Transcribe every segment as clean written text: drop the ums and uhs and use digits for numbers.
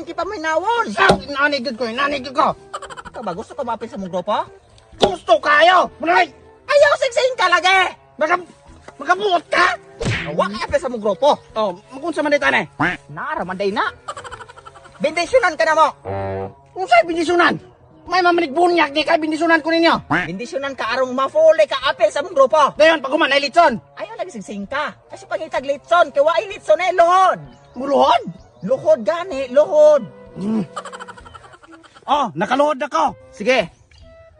Kipaminawon. Saw, inani gud ko, inani gud ko. Ikaw ba gusto ka maapil sa mong grupo? Gusto kayo. Munay, Ayaw sigsing ka lagi. maka makabuot ka. Wa kay apil sa mong grupo. Oh, magunsa man dito ane. Naara man day na. Bendisyonan ka na mo. Unsay bindisunan? May mamanig bunyag di kay bindisunan ko ninyo. Bendisyonan ka arong mafuli ka apil sa mong grupo. Dayon pag human ay litson. Ayaw lagi sigsing ka. Kasi pangitag litson kay wa ay litson eh luhod. Muluhod. Luhod gani, luhod. Oh, nakaluhod ako. Sige.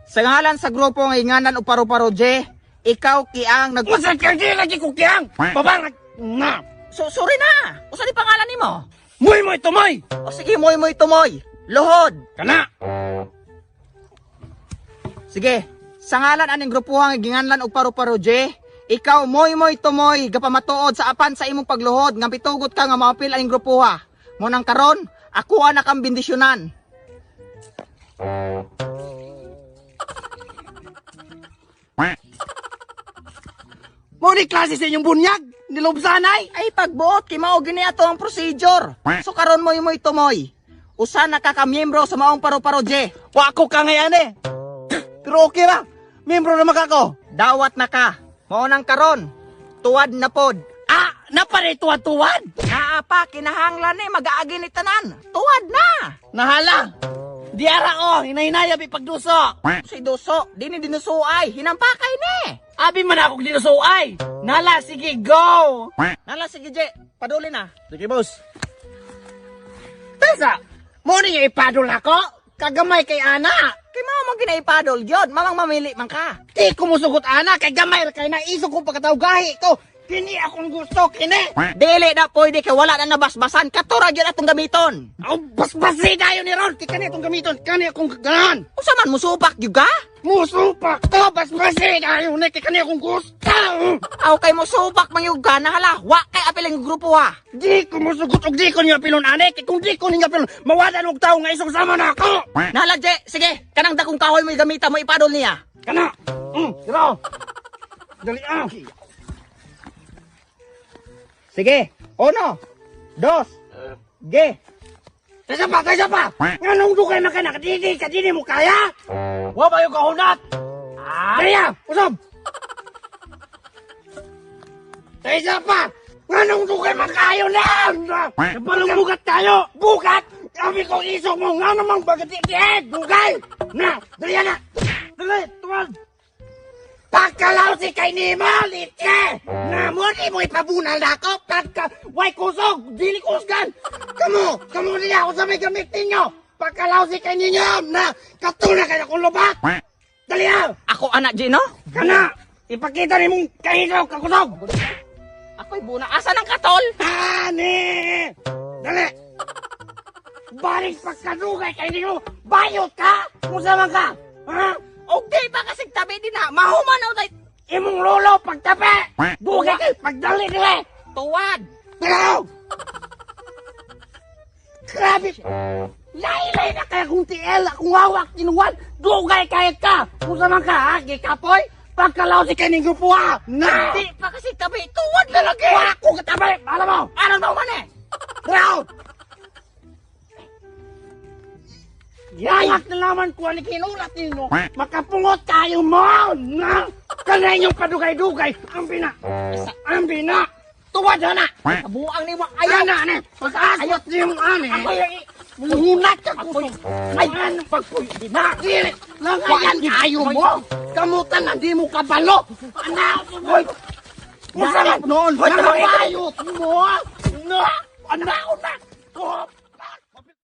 Sa ngalan sa grupo nga inganan o paru-paro J, ikaw kiang nag Unsa kang di lagi ko kiyang? Babarag na. So, sorry na. Usa ni pangalan nimo? Muy moy tumoy. O sige, moy moy tumoy. Luhod. Kana. Sige. Sa ngalan aning grupuhang ginganlan og paru-paro J, ikaw moy moy tumoy gapamatuod sa apan sa imong pagluhod nga pitugot ka nga maapil aning grupuha. Mo nang karon, ako na kang bendisyonan. Mo ni klase sa inyong bunyag. Nilubsanay. Ay pagbuot kay mao gini ato ang procedure. So karon moy moy tumoy. Usa na ka ka miyembro sa maong paru-paro J. Wa ko ka ngayon eh. Pero okay ra. Membro na makako. Dawat na ka. Mao nang karon. Tuwad na pod. Ah, napare tuwad-tuwad. Naa pa kinahanglan ni magaagi ni tanan. Tuwad na. Nahala. Di ara oh, hinahinaya bi pagduso. Si Duso, dini dinusuay, hinampakay ni. Abi man ako dinuso ay. Nala, sige, go. Nala sige Je, paduli na. Sige, boss. Tesa, mo ni ipadol ako. Kagamay kay ana. Kay mao mo ginaipadol gyud, mamang mamili man ka. Di ko musugot ana kay gamay ra kay naisog ko pagkatawgahi ko. Kini akong gusto kini. Dili na pwede kay wala na nabasbasan, katura gyud atong gamiton. Aw basbasi dayon ni Ron. Kay kani atong gamiton, kani akong ganahan. Usa man musupak gyud ka? Musupak ko, basbasi dayon ni kay kani akong gusto. Aw kay musupak man gyud ka nahala, wa kay apil ang grupo ha. Di ko musugot og di ko niya pilon ane kay kung di ko niya pilon mawadan og tawo nga isog sama na ako. Nahala Je, sige, kanang dakong kahoy mo gamita mo ipadol niya. Kana. Dira. Dali ah. Sige, uno, dos, ge. Kaysa pa, kaysa pa. Nganong dugay man ka nakadidi ka dili mo kaya? Wa ba yung kahunat? Ah. Dali ah, usab. Kaysa pa. Nganong dugay man kayo na? Kapalong bugat tayo. Bugat? Sabi ko isog mo nga namang bagat dugay. Na, dali na. Dali, tuwad. Pagkalaw si kay Nemo, litse! Na mo, di mo ipabunal na ako, pagka, way kusog, dili kusgan! Kamu, kamu niya ako sa may gamit ninyo! Pagkalaw si kay ninyo, na, katuna kayo akong lubak! Dali ah! Ako anak Je no? Kana! Ipakita ni mong kahisaw, kakusog! Ako'y buna asa ng katol? Ani! Dali! Balik pagkadugay kay ninyo, bayot ka! Kung man ka! Ha? Og di pa kasig tabi din na, mahuman na tay Imong lolo pagtapi! Dugay kay pagdali dili! tuwad. Pero! Grabe! Lailay na kaya kung tiel, akong hawak, tinuwan, dugay kaya ka! Kung saan ka, ha? Gikapoy? Pagkalaw si kaning grupo, ha? Na! Di pa kasi tabi, tuwad na lagi. Wala ko katabi! Alam mo! Anong mahuman eh? Ground! Yayat na naman ko ang kinulat ninyo. Makapungot tayo mo! Na! Kanay inyong padugay-dugay! Ang bina! Ang bina! Tuwad na! Kabuang ni wa ayaw. Ayaw na, ane! Pag-aswat niyo yung ane! Munat ka kusog! Ay, ano pagpuyo? Na, dili! Langayan kayo mo! Kamutan na di mo kabalo! Anak! Hoy! Usa man! Noon, Hoy, bayot mo! Na! Anak na!